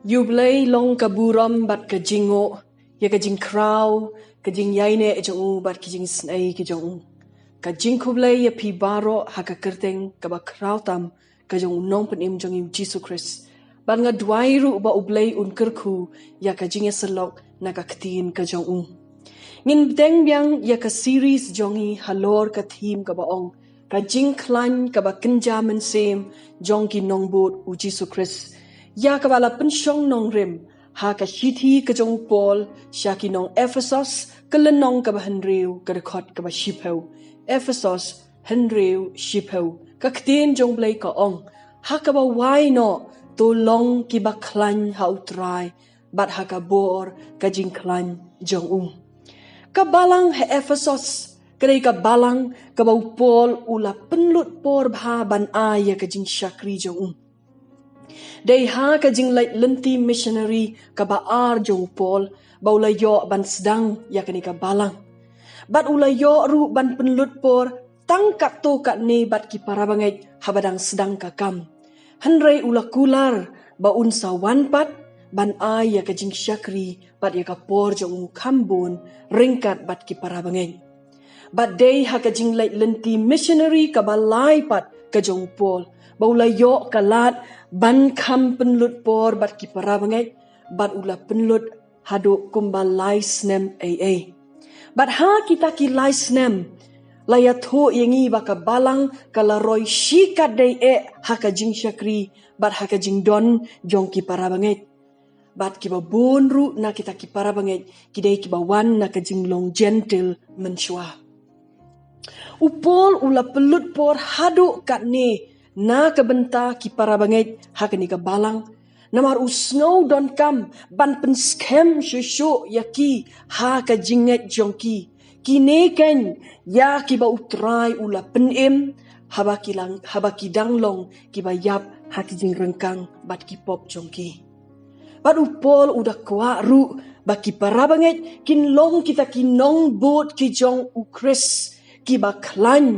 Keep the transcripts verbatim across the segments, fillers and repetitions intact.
Ïa U Blei long ka burom bad ka jingnguh ïa ka jingkhraw, ka jingïaineh jong u bad ka jingisnei ka jong u. Ka jingkhublei ïa phi baroh ha ka kyrteng kaba khraw tam ka jong u Nongpynim jong ngi u Jisu Khrist. Bad nga duwai ruh ba U Blei un kyrkhu ïa ka jingïasyllok na ka ktien ka jong u. Ngin bteng biang ïa ka series jong ngi halor ka theme kaba ong, ka jingkhlaiñ kaba kynja mynsiem jong ki nongbud u Jisu Khrist, ïa kaba la pynshong nongrim ha ka shithi ka jong u Paul sha ki nong Ephesos, ka lynnong kaba hynriew, ka dkhot kaba shiphew. Ephesos hynriew shiphew. Ka ktien jong U Blei ka ong, ha kaba wai noh, to long kiba khlaiñ ha U Trai bad ha ka bor ka jingkhlaiñ jong u. Ka balang ha Ephesos ka dei ka balang kaba u Paul u la pynlut por bha ban ai ïa ka jingshakri jong u. Dei ha ka jingleit lynti missionary kaba ar jong u Paul ba u la ïoh ban sdang ïa kane ka balang. Bad u la ïoh ruh ban pynlut por tang katto katne bad ki parabangeit haba dang sdang ka kam. Hynrei u la kular ba un sa wan pat ban ai ïa ka jingshakri bad ïa ka por jong u kham bun ryngkat bad ki parabangeit. Bad dei ha ka jingleit lynti missionary kaba lai pat ka jong u Paul ba u la ïoh ka lad ban kham pynlut por bad ki parabangeit, bad u la pynlut haduh kumba lai snem ei ei. Bad ha kita ki lai snem la ïathuh ïa ngi ba ka balang ka la roi shikatdei eh ha ka jingshakri bad ha ka jingdon jong ki parabangeit. Bad kiba bun ruh na kita ki parabangeit ki dei kiba wan na ka jinglong Jentil mynshuwa. U Paul u la pynlut por haduh katne na ka bynta ki parabangeit ha kane ka balang. Namar u sngew donkam ban pynskhem shuh shuh ïa ki ha ka jingngeit jong ki. Kine keiñ ïa kiba U Trai u la pynim haba ki lang, haba ki dang long kiba ïap ha ki jingryngkang bad ki pop jong ki. Bad u Paul u da kwah ruh ba ki parabangeit kin long kita ki nongbud ki jong u Khrist, kiba khlaiñ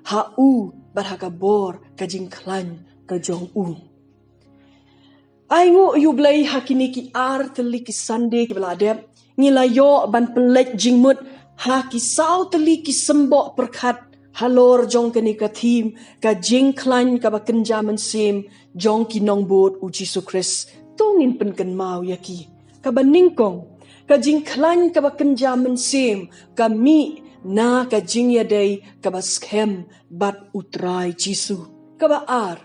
ha u bad ha ka bor ka jingkhlaiñ ka jong u. Ai nguh ïa U Blei, ha kine ki ar tylli ki Sunday kiba la dep ngi la ïoh ban pynleit jingmut ha ki saw tylli ki symboh pyrkhat halor jong kane ka theme, ka jingkhlaiñ kaba kynja mynsiem jong ki nongbud u Jisu Khrist. To ngin pynkynmaw ïa ki. Kaba nyngkong, ka jingkhlaiñ kaba kynja mynsiem ka mih na ka jingïadei kaba skhem bad U Trai Jisu. Kaba ar,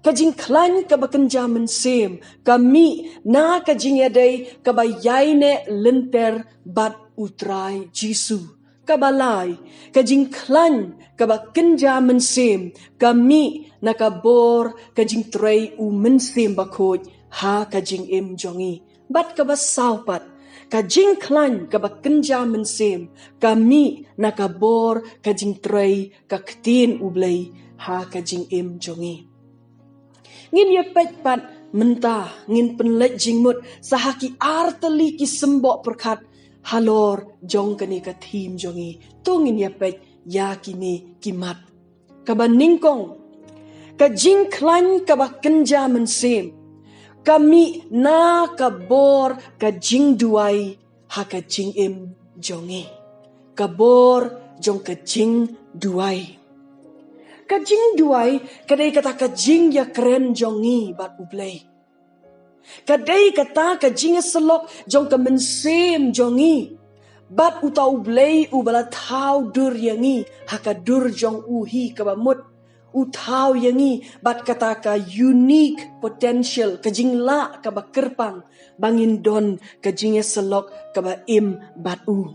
ka jingkhlaiñ kaba kynja mynsiem ka mih na ka jingïadei kaba ïaineh lynter bad U Trai Jisu. Kaba lai, ka jingkhlaiñ kaba kynja mynsiem ka mih na ka bor ka jingtrei U Mynsiem Bakhuid ha ka jingim jong ngi. Bad kaba saw pat, ka jingkhlaiñ kaba kynja mynsiem ka mih na ka bor ka jingtrei ka ktien U Blei ha ka jingim jong ngi. Ngin ïa peit pat mynta, ngin pynleit jingmut sa ha ki ar tylli ki symboh pyrkhat halor jong kane ka theme jong ngi. To ngin ïa peit ïa kine ki mat. Kaba nyngkong, ka jingkhlaiñ kaba kynja mynsiem ka mih na ka bor ka jingduwai ha ka jingim jong ngi. Ka bor jong ka jingduwai. Ka jingduwai ka dei kata ka jingïakren jong ngi bad U Blei. Ka dei kata ka jingïasyllok jong ka mynsiem jong ngi bad uta U Blei uba la thaw dur ïa ngi ha ka dur jong u hi kaba mut. U thaw ïa ngi bad kata ka unique potential, ka jinglah kaba kyrpang ba ngin don ka jingïasyllok kaba im bad u.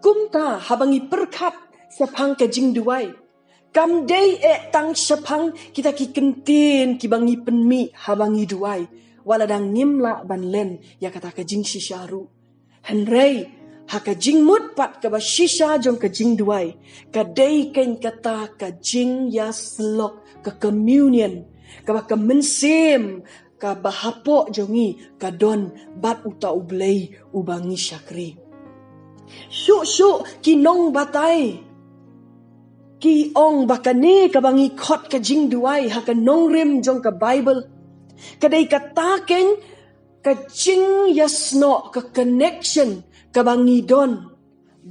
Kumta haba ngi pyrkhat shaphang ka jingduwai, kam dei eh tang shaphang kita ki kyntien kiba ngi pynmih haba ngi duwai, wat la dang ngim lah ban len ïa kata ka jingshisha ruh. Hynrei ha ka jingmut pat kaba shisha jong ka jingduwai, ka dei keiñ kata ka jingïasyllok, ka communion, kaba ka mynsiem kaba hapoh jong ngi ka don bad uta U Blei uba ngi shakri. Shuh shuh ki nongbatai ki ong ba kane kaba ngi khot ka jingduwai ha ka nongrim jong ka Baibl, ka dei kata keiñ ka jingïasnoh, ka connection kaba ngi don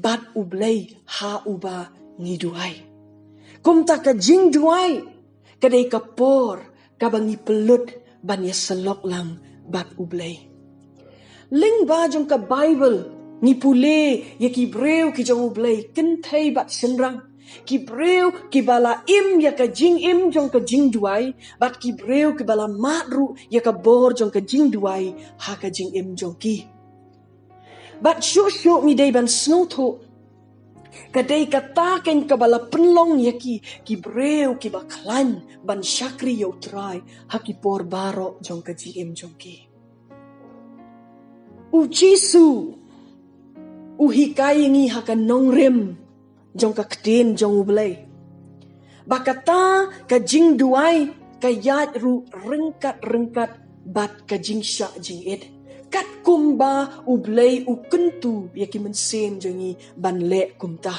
bad U Blei ha uba ngi duwai. Kumta ka jingduwai ka dei ka por kaba ngi pynlut ban ïasyllok lang bad U Blei. Lyngba jong ka Baibl ngi pule ïa ki briew ki jong U Blei, kynthei bad shynrang, ki briew kiba la im ïa ka jingim jong ka jingduwai, bad ki briew kiba la mad ruh ïa ka bor jong ka jingduwai ha ka jingim jong ki. Bad shuh shuh ngi dei ban sngewthuh, ka dei kata keiñ kaba la pynlong ïa ki, ki briew kiba khlaiñ ban shakri ïa U Trai ha ki por baroh jong ka jingim jong ki. U Jisu u hikai ïa ngi ha ka nongrim jong ka ktien jong U Blei ba kata ka jingduwai ka ïaid ruh ryngkat ryngkat bad ka jingshah jingit, katkum ba U Blei u kyntu ïa ki mynsiem jong ngi ban leh kumta.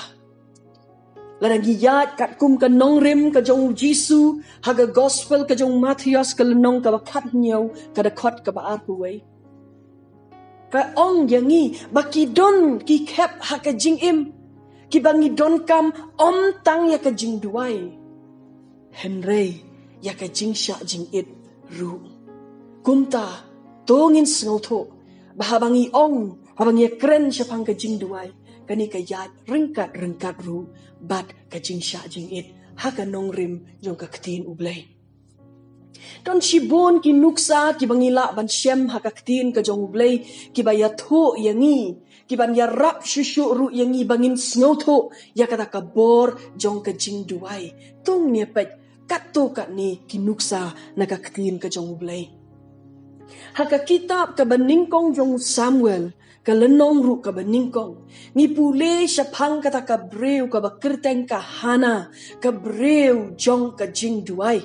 Lada ngi ïaid katkum ka nongrim ka jong U Jisu ha ka Gospel ka jong u Mathaios, ka lynnong kaba khathynñiew, ka dkhot kaba arphew wei, ka ong ïa ngi ba ki don ki khep ha ka jingim kiba ngi donkam ym tang ïa ka jingduwai, hynrei ïa ka jingshah jingit ruh. Kumta to ngin sngewthuh ba haba ngi ong, haba ngi ïakren shaphang ka jingduwai, kane ka ïaid ryngkat ryngkat ruh bad ka jingshah jingit ha ka nongrim jong ka ktien U Blei. Don shibun ki nuksa kiba ngi lah ban shem ha ka ktien ka jong U Blei kiba ïathuh ïa ngi, kiban ïarap shuh shuh ruh ïa ngi ba ngin sngewthuh ïa kata ka bor jong ka jingduwai. To ngin ïa peit katto katne ki nuksa na ka ktien ka jong U Blei. Ha ka kitab kaba nyngkong jong u Samuel, ka lynnong ruh kaba nyngkong, ngi pule shaphang kata ka briew kaba kyrteng ka Hana, ka briew jong ka jingduwai.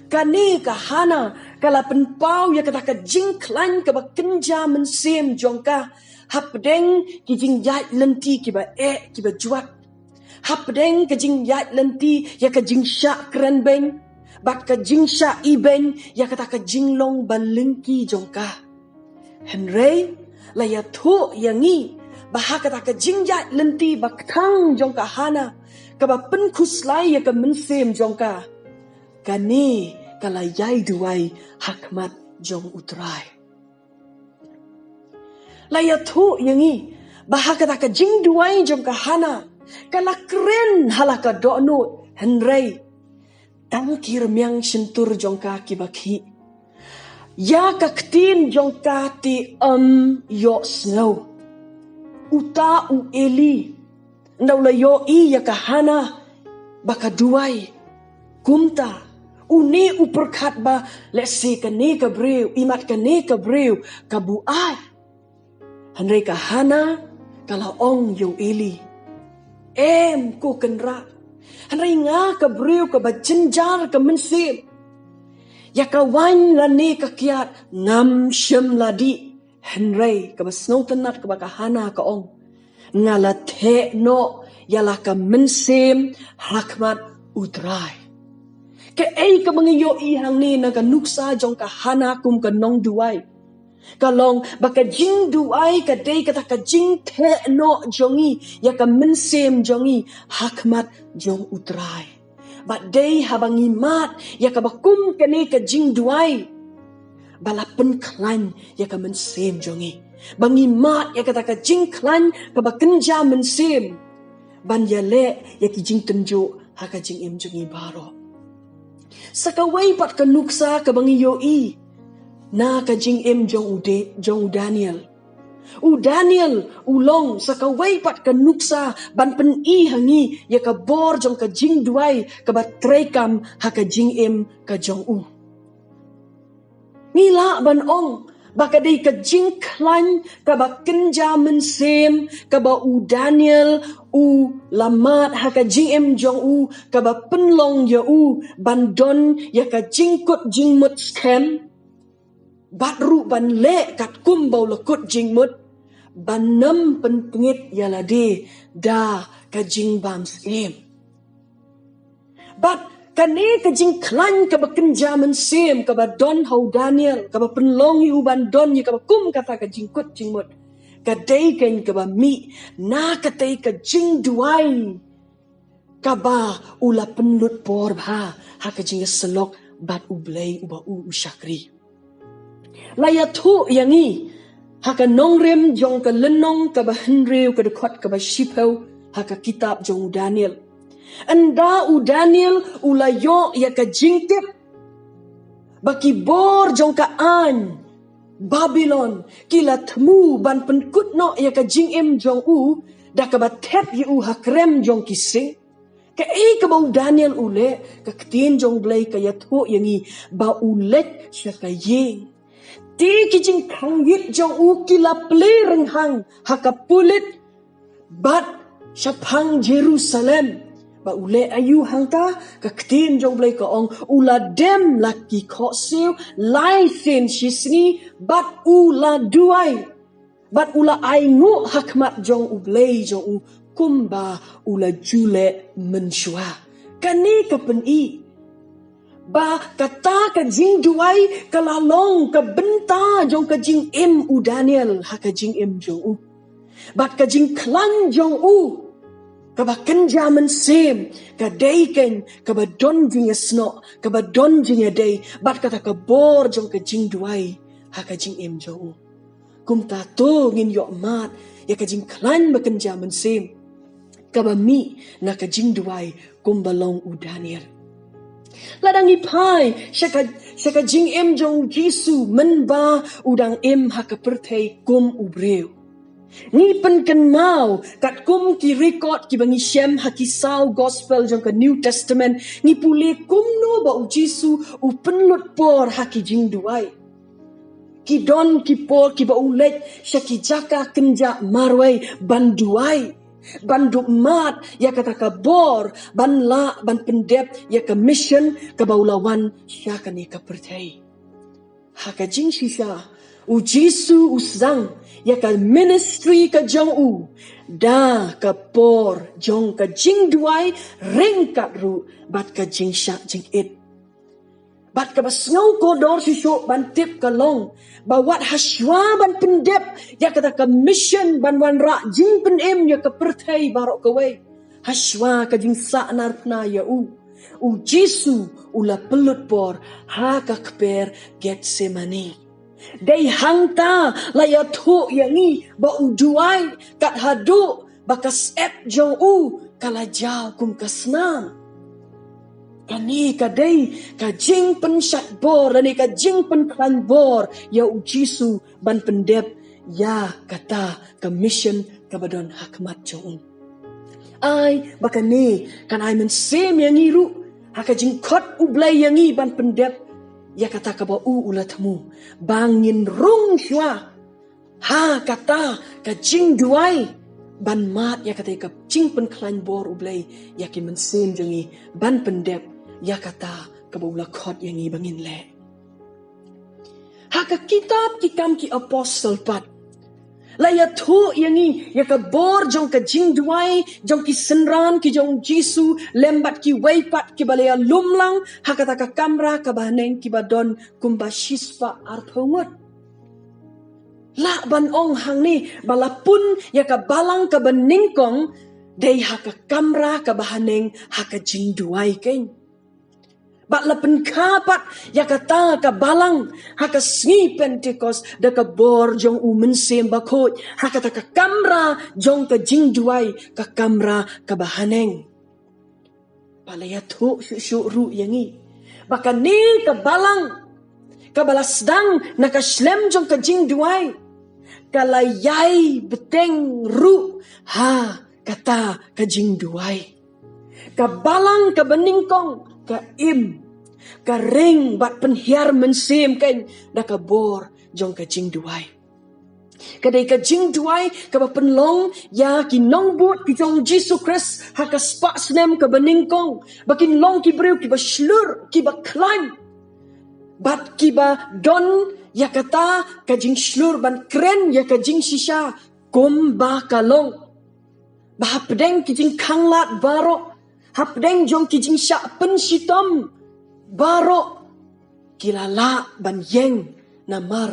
Kane ka Hana ka la pynpaw ïa kata ka jingkhlaiñ kaba kynja mynsiem jong ka hapdeng ki jingïaid lynti kiba eh kiba jwat, hapdeng ka jingïaid lynti ïa ka jingshah kren beiñ bad ka jingshah ibeiñ ïa kata ka jinglong ba lyngkhi jong ka. Hynrei la ïathuh ïa ngi ba ha kata ka jingïaid lynti ba kthang jong ka Hana, kaba pynkhuslai ïa ka mynsiem jong ka, kane ka la ïai duwai ha khmat jong U Trai. La ïathuh ïa ngi ba ha kata ka jingduwai jong ka Hana, ka la kren ha la ka dohnud, hynrei tang ki rmiang shyntur jong ka kiba khih. Ïa ka ktien jong ka te ym ïohsngew. Uta u Eli, ynda u la ïohi ïa ka Hana ba ka duwai kumta, une u pyrkhat ba lehse kane ka briew, imat kane ka briew ka buaid. Hynrei ka Hana ka la ong ïa u Eli, em, ko Kynrad, hynrei nga ka briew kaba jynjar ka mynsiem. Ïa ka waiñ lane ka kiad ngam shym la dih. Hynrei kaba sngewtynnat kaba ka Hana ka ong, nga la theh noh ïa la ka mynsiem ha khmat U Trai. Kaei kaba ngi ïohi hangne na ka nuksa jong ka Hana kum ka nongduwai, ka long ba ka jingduwai ka dei kata ka jingtheh noh jong ngi ïa ka mynsiem jong ngi ha khmat jong U Trai. Bad dei haba ngi mad ïa kaba kum kane ka jingduwai ba la pynkhlaiñ ïa ka mynsiem jong ngi, ba ngi mad ïa kata ka jingkhlaiñ kaba kynja mynsiem ban ïaleh ïa ki jingtynjuh ha ka jingim jong ngi baroh. Sa kawei pat ka nuksa kaba ngi ïohi na ka jingim jong u De-, jong u Daniel. U Daniel u long sa kawei pat ka nuksa ban pyni ha ngi ïa ka bor jong ka jingduwai kaba treikam ha ka jingim ka jong u. Ngi lah ban ong ba ka dei ka jingkhlaiñ kaba kynja mynsiem kaba u Daniel u la mad ha ka jingim jong u, kaba pynlong ïa u ban don ïa ka jingkut jingmut skhem, bad ruh ban leh katkum ba u la kut jingmut, ban nym pynpngit ïa lade da ka jingbam syiem. Bad Kane ka jingkhlaiñ kaba kynja mynsiem kaba don ha u Daniel, kaba pynlong ïa u ban don ïa kaba kum kata ka jingkut jingmut, ka dei keiñ kaba mih na katei ka jingduwai kaba u la pynlut por bha ha ka jingïasyllok bad U Blei uba u u shakri. La ïathuh ïa ngi ha ka nongrim jong ka lynnong kaba hynriew, ka dkhot kaba shiphew ha ka kitab jong u Daniel. Ynda u Daniel u la ïoh ïa ka jingtip ba ki bor jong ka aiñ Babilon ki la thmu ban pynkut noh ïa ka jingim jong u da kaba thep ïa u ha krem jong ki sing. Kaei kaba u Daniel u leh? Ka ktien jong U Blei ka ïathuh ïa ngi ba u leit sha ka ïing. Te ki jingkhang ïit jong u ki la plie rynghang ha ka pulit bad shaphang Jerusalem. Ba u leh aïu hangta? Ka ktien jong U Blei ka ong u la dem la ki khohsiew lai sien shi sngi bad u la duwai. Bad u la ainguh ha khmat jong U Blei jong u kumba u la ju leh mynshuwa. Kane ka pyni ba kata ka jingduwai ka la long ka bynta jong ka jingim u Daniel ha ka jingim jong u. Bad ka jingkhlaiñ jong u kaba kynja mynsiem ka dei keiñ kaba don jingïasnoh, kaba don jingïadei bad kata ka bor jong ka jingduwai ha ka jingim jong u. Kumta to ngin ïoh mad ïa ka jingkhlaiñ ba kynja mynsiem kaba mih na ka jingduwai kumba long u Daniel. Lada ngi phai sha ka, sha ka jingim jong u Jisu mynba u dang im ha ka pyrthei kum u briew, ngi pynkynmaw katkum ki record kiba ngi shem ha ki saw gospel jong ka New Testament, ngi pule kumno ba u Jisu u pynlut por ha ki jingduwai. Ki don ki por kiba u leit sha ki jaka kynja marwei ban duwai, ban dup mad ïa kata ka bor ban lah ban pyndep ïa ka mission kaba u la wan sha kane ka pyrthei. Ha ka jingshisha, u Jisu u sdang ïa ka ministry ka jong u da ka por jong ka jingduwai ryngkat ruh bad ka jingshah jingit. Bad kaba sngew kordor shisha ban tip ka long ba wat hashwa ban pyndep ïa kata ka mission ban wanrah jingpynim ïa ka pyrthei baroh kawei, hashwa ka jingsah narphna ïa u, u Jisu u la pynlut por ha ka kper Getsemani. Dei hangta la ïathuh ïa ngi ba u duwai kat haduh ba ka syep jong u ka la jaw kum ka snam. Kane ka dei ka jingpynshad bor lane ka jingpynkhlaiñ bor ïa u Jisu ban pyndep ïa kata ka mission kaba don ha khmat jong u. Ai ba kane kan ai mynsiem ïa ngi ruh ha ka jingkhot U Blei ïa ngi ban pyndep ïa kata kaba u u la thmu, ba ngin rung shuwa ha kata ka jingduwai ban mad ïa kata ka jingpynkhlaiñ bor U Blei ïa ki mynsiem jong ngi ban pyndep ïa kata kaba u la khot ïa ngi ba ngin leh. Ha ka kitab Ki Kam ki Apostol pat la ïathuh ïa ngi ïa ka bor jong ka jingduwai jong ki synran ki jong u Jisu lem bad kiwei pat kiba la ïalum lang ha kata ka kamra kaba haneng, kiba don kumba shispah arphew ngut. Lah ban ong hangne ba la pun ïa ka balang kaba nyngkong dei ha ka kamra kaba haneng ha ka jingduwai keiñ. Bad la pynkha pat ïa kata ka balang ha ka sngi Pentekost da ka bor jong u Mynsiem Bakhuid ha kata ka kamra jong ka jingduwai, ka kamra kaba haneng. Ba la ïathuh shuh shuh ruh ïa ngi ba kane ka balang kaba la sdang na ka shlem jong ka jingduwai ka la ïai bteng ruh ha kata ka jingduwai. Ka balang kaba nyngkong ka im, ka ring bad pynhiar mynsiem keiñ da ka bor jong ka jingduwai. Ka dei ka jingduwai kaba pynlong ïa ki nongbud ki jong u Jisu Khrist ha ka spah snem kaba nyngkong ba kin long ki briew kiba shlur, kiba khlaiñ bad kiba don ïa kata ka jingshlur ban kren ïa ka jingshisha kumba ka long. Ba hapdeng ki jingkhanglad baroh, hapdeng jong ki jingshah pynshitom baroh, ki la lah ban ïeng namar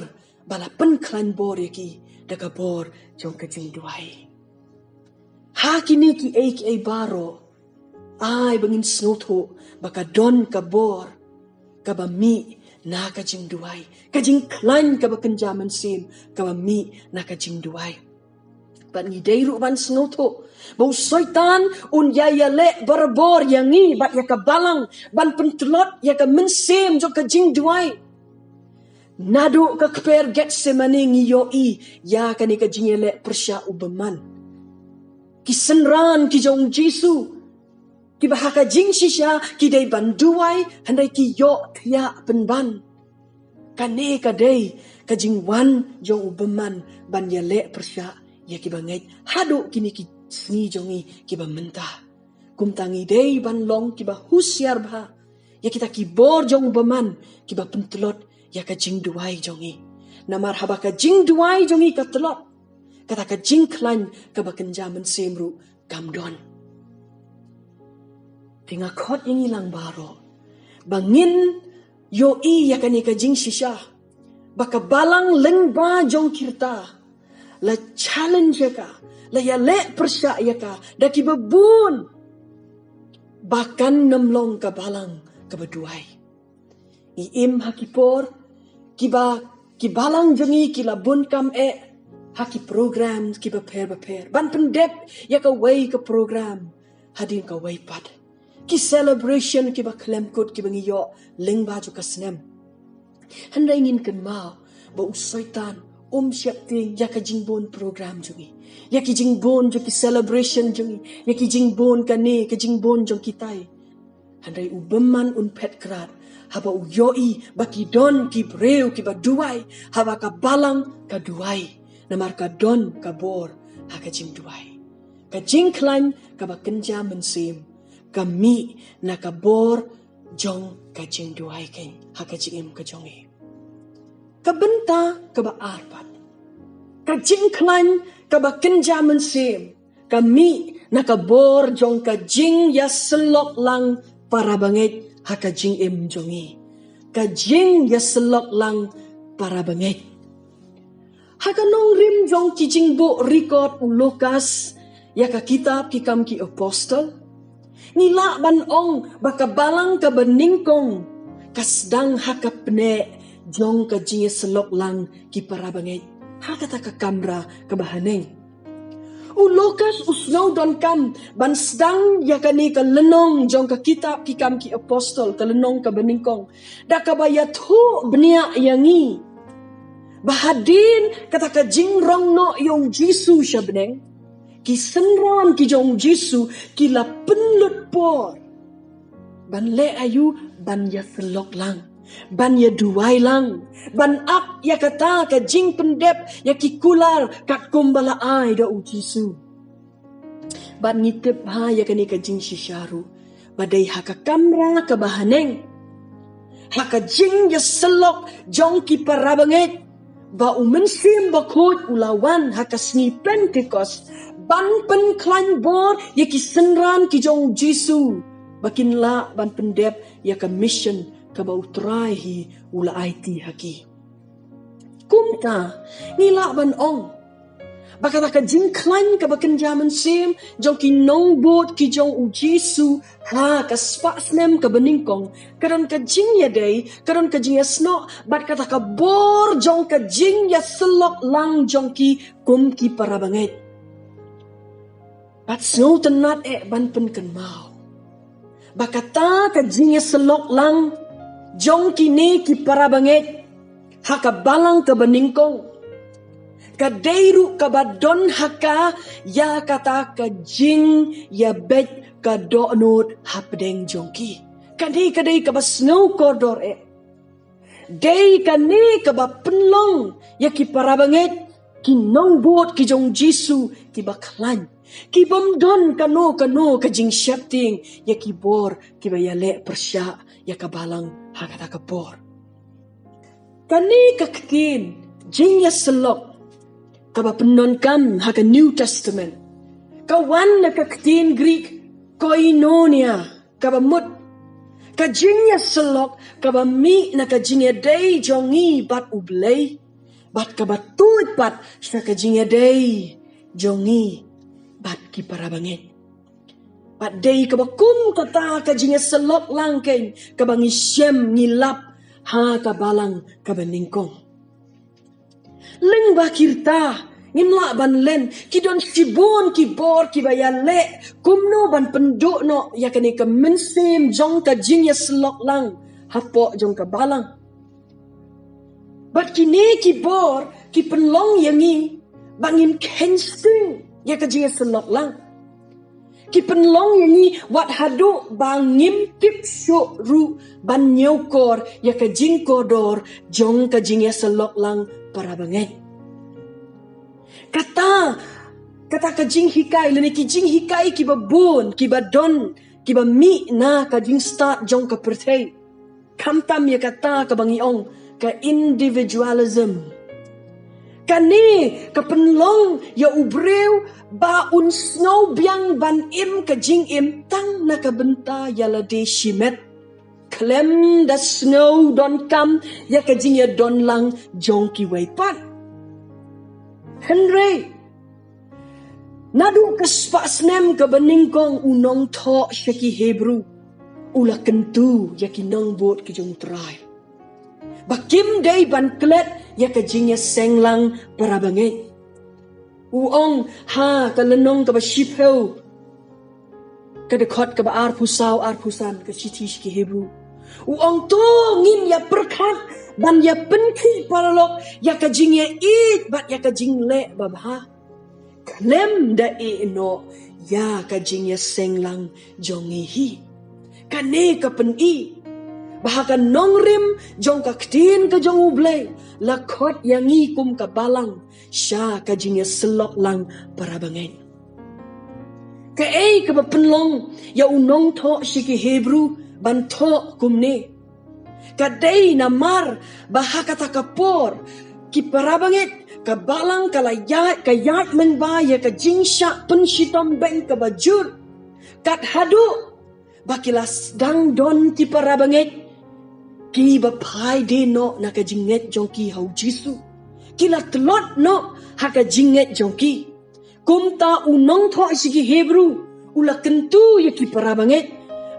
ba la pynkhlaiñ bor ïa ki da ka bor jong ka jingduwai. Ha kine kiei kiei baroh, ai ba ngin sngewthuh ba ka don ka bor kaba mih na ka jingduwai, ka jingkhlaiñ kaba kynja mynsiem kaba mih na ka jingduwai. Bad ngi dei ruh ban sngewthuh ba u Soitan un ïa ïaleh barabor ïa ngi bad ïa ka balang ban pyntlot ïa ka mynsiem jong ka jingduwai. Naduh ka kper Getsemane ngi ïohi ïa kane ka jingïaleh pyrshah u bymman. Ki synran ki jong u Jisu, kiba ha ka jingshisha ki dei ban duwai, hynrei ki ïohthiah pynban. Kane ka dei ka jingwan jong u bymman ban ïaleh pyrshah ïa kiba ngeit haduh kine ki sngi jong ngi kiba mynta. Kumta ngi dei ban long kiba husiar bha ïa kita ki bor jong u bymman kiba pyntlot ïa ka jingduwai jong ngi. Namar haba ka jingduwai jong ngi ka tlot, kata ka jingkhlaiñ kaba kynja mynsiem ruh kam don. Te nga khot ïa ngi lang baroh ba ngin ïohi ïa kane ka jingshisha ba ka balang lyngba jong ki rta la challenge ïa ka, la ïaleh pyrshah ïa ka da kiba bun, ba kan nym long ka balang kaba duwai. Ngi im ha ki por kiba ki balang jong ngi ki la bun kam eh ha ki program kiba pher ba pher ban pyndep ïa kawei ka program hadien kawei pat. Ki celebration kiba khlem kut kiba ngi ïoh lyngba jong ka snem. Hynrei ngin kynmaw ba u Soitan um sheptieng ïa ka jingbun program jong ngi, ïa ki jingbun jong ki celebration jong ngi, ïa ki jingbun kane ka jingbun jong kitai. Hynrei u bymman un phet krad haba u ïohi ba ki don ki briew kiba duwai, haba ka balang ka duwai, namar ka don ka bor ha ka jingduwai. Ka jingkhlaiñ kaba kynja mynsiem ka mih na ka bor jong ka jingduwai keiñ ha ka jingim ka jong ngi. Ka bynta kaba ar pat, ka jingkhlaiñ kaba kynja mynsiem ka mih na ka bor jong ka jingïasyllok lang para bangeit ha ka jingim jong ngi. Ka jingïasyllok lang para bangeit. Ha ka nongrim jong ki jingbuh record u Lukas ïa ka kitab Ki Kam ki Apostol, ngi lah ban ong ba ka balang kaba nyngkong ka sdang ha ka pneh jong ka jingïasyllok lang ki para bangeit ha kata ka kamra kaba haneng. U Lukas u sngew donkam ban sdang ïa kane ka lynnong jong ka kitab Ki Kam ki Apostol, ka lynnong kaba nyngkong, da kaba ïathuh bniah ïa ngi ba hadien kata ka jingrong noh ïa u Jisu sha bneng, ki synran ki jong u Jisu ki la pynlut por ban leh aïu? Ban ïasyllok lang, ban ïaduwai lang, ban ap ïa kata ka jingpyndep ïa ki kular katkum ba la ai da u Jisu. Bad ngi tip bha ïa kane ka jingshisha ruh ba dei ha ka kamra kaba haneng, ha ka jingïasyllok jong ki para bangeit, ba u Mynsiem Bakhuid u la wan ha ka sngi Pentekost ban pynkhlaiñ bor ïa ki synran ki jong u Jisu ba kin lah ban pyndep ïa ka mission kaba u Trai hi u la aiti ha ki. Kumta ngi lah ban ong ba kata ka jingkhlaiñ kaba kynja mynsiem jong ki nongbud ki jong u Jisu ha ka spah snem kaba nyngkong ka don ka jingïadei, ka don ka jingïasnoh bad kata ka bor jong ka jingïasyllok lang jong ki kum ki para bangeit. Bad sngewtynnad eh ban pynkynmaw ba kata ka jingïasyllok lang jong kine ki para bangeit ha ka balang kaba nyngkong ka dei ruh kaba don ha ka ïa kata ka jingïabeit ka dohnud hapdeng jong ki. Kane ka dei kaba sngew kordor eh. Dei kane kaba pynlong ïa ki para bangeit, ki nongbud ki jong u Jisu kiba khlaiñ, ki bym don kano kano ka jingsheptieng ïa ki bor kiba ïaleh pyrshah ïa ka balang ha kata ka por. Kane ka ktien jingïasyllok kaba pyndonkam ha ka New Testament ka wan na ka ktien Greek Koinonia, kaba mut ka jingïasyllok kaba mih na ka jingïadei jong ngi bad U Blei, bad kaba tuid pat sha ka jingïadei jong ngi bad ki parabangeit. Bad dei kaba kum kata ka jingïasyllok lang keiñ kaba ngi shem, ngi lap ha ka balang kaba nyngkong. Lyngba ki rta ngim lah ban len, ki don shibun ki bor kiba ïaleh kumno ban pynduh noh ïa kane ka mynsiem jong ka jingïasyllok lang hapoh jong ka balang. Bad kine ki bor ki pynlong ïa ngi ba ngin kheiñ sting ïa ka jingïasyllok lang. Ki pynlong ïa ngi wat haduh ba ngim tip shuh ruh ban ñiewkor ïa ka jingkordor jong ka jingïasyllok lang parabangeit. Kata, kata ka jinghikai lane ki jinghikai kiba bun kiba don kiba mih na ka jingstad jong ka pyrthei. Khamtam ïa kata kaba ngi ong ka individualism. Kane ka pynlong ïa u briew ba un sngew biang ban im ka jingim tang na ka bynta ïa lade shimet, khlem da sngew donkam ïa ka jingïadon lang jong kiwei pat. Hynrei naduh ka spah snem kaba nyngkong u nongthoh sha ki Hebru u la kyntu ïa ki nongbud ki jong U Trai ba kim dei ban klet ïa ka jingïaseng lang parabangeit. U ong ha ka lynnong kaba shiphew, ka dkhot kaba arphew saw, arphew san ka shithi sha ki Hebru, u ong, to ngin ïa pyrkhat ban ïa pynkhih paralok ïa ka jingïaieit bad ïa ka jingleh babha, khlem da ïeh noh ïa ka jingïaseng lang jong ngi hi. Kane ka pyni ba ha ka nongrim jong ka ktien ka jong U Blei la khot ïa ngi kum ka balang sha ka jingïasyllok lang parabangeit. Kaei kaba pynlong ïa u nongthoh sha ki Hebru ban thoh kumne? Ka dei namar ba ha kata ka por ki parabangeit, ka balang ka la ïaid, ka ïaid lyngba ïa ka jingshah pynshitom beiñ kaba jur. Kat haduh ba ki la sdang don ki parabangeit kiba phai die noh na ka jingngeit jong ki ha U Jisu. Ki la tlot noh ha ka jingngeit jong ki. Kumta u nongthoh sha ki Hebru u la kyntu ïa ki parabangeit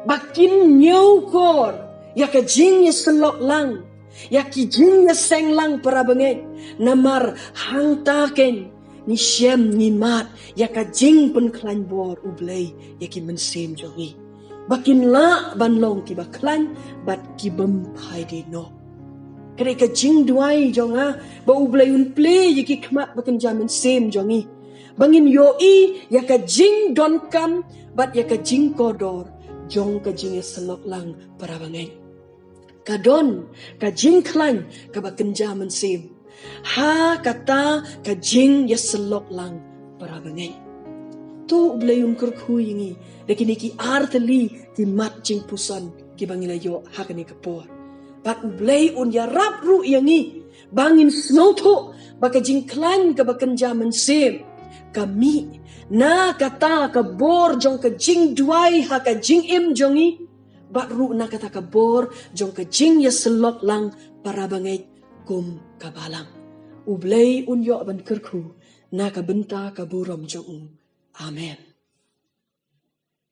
ba kin ñiewkor ïa ka jingïasyllok lang, ïa ki jingïaseng lang parabangeit, namar hangta keiñ ngi shem, ngi mad ïa ka jingpynkhlaiñ bor U Blei ïa ki mynsiem jong ngi, ba kin lah ban long kiba khlaiñ bad ki bym phai die noh. Ka dei ka jingduwai jong nga ba U Blei un plie ïa ki khmat ba kynja mynsiem jong ngi ba ngin ïohi ïa ka jingdonkam bad ïa ka jingkordor jong ka jingïasyllok lang parabangeit. Ka don ka jingkhlaiñ kaba kynja mynsiem ha kata ka jingïasyllok lang parabangeit. To U Blei un kyrkhu ïa ngi da kine ki artylli ki mat jingpuson kiba ngi la ïoh ha kane ka por. Bad U Blei un ïarap ruh ïa ngi ba ngin sngewthuh ba ka jingkhlaiñ kaba kynja mynsiem ka mih na kata ka bor jong ka jingduwai ha ka jingim jong ngi, bad ruh na kata ka bor jong ka jingïasyllok lang parabangeit kum ka balang. U Blei un ïoh ban kyrkhu na ka bynta ka burom jong U. Amen.